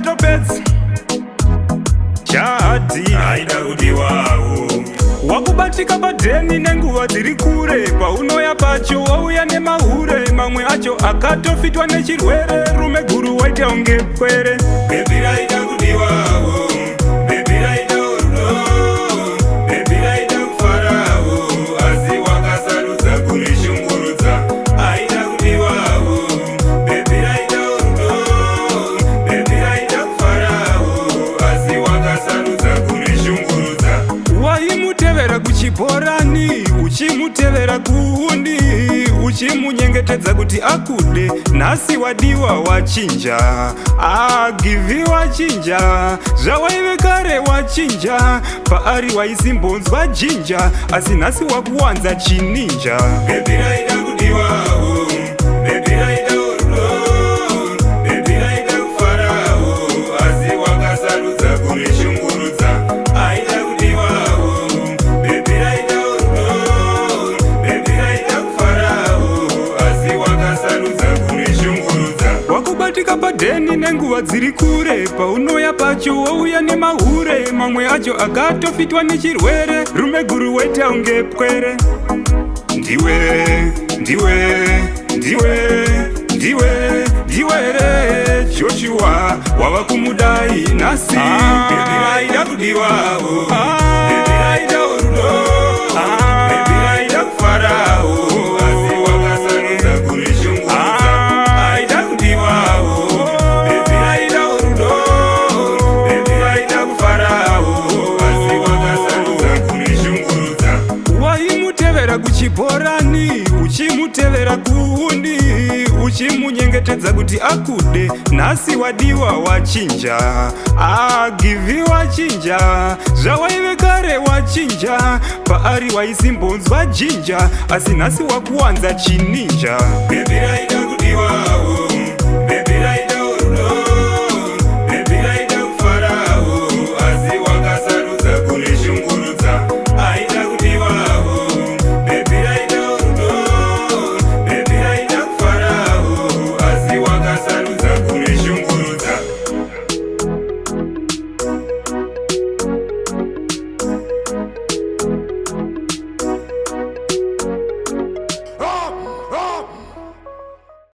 Watopedza chadi. Aida kudiwawo. Wakubatika padheni nenguva dziri kure. Paunoya pacho wauya nemahure, mamwe acho akatofitwa nechirwere. Rume guru waita unge pwere. Baby raida kudiwawo, baby raida rudo, baby raida kufarawo, asi wakasarudza kurishungurudza. Aida kudiwawo, baby raida rudo, baby raida kufarawo, asi wakasarudza kurishungurudza. Waimutevera kuchibhorani, uchimutevera kuundi, uchimunyengetedza kuti akude. Nhasi wadiwa, wachinja. Agivhi, wachinja. Zvawaive kare wachinja. Paari waisimbonzwa jinja, asi nhasi wakuwanza chininja. Baby raida kudiwawo, baby raida rudo, baby raida kufarawo, asi wakasarudza kurishungurudza. Aida kudiwawo, baby raida rudo, baby raida kufarawo, asi wakasarudza kurishungurudza. Wakubatika padheni nenguva dziri kure. Paunoya pacho wauya nemahure, mamwe acho akatofitwa nechirwere. Rume guru waita unge pwere. Ndiwe, ndiwe, ndiwe, ndiwe, ndiwere Joshua wava kumudai nhasi. Baby raida kudiwawo, baby raida rudo, baby raida kufarawo, asi wakasarudza kurishungurudza. Aida kudiwawo, baby raida rudo, baby raida kufarawo, asi wakasarudza kurishungurudza. Waimutevera kuchibhorani, uchimutevera kuundi, uchimunyengetedza kuti akude. Nhasi wadiwa, wachinja. Agivhi, wachinja. Zvawaive kare wachinja. Paari waisimbonzwa jinja, asi nhasi wakuwanza chininja. Baby raida kudiwawo.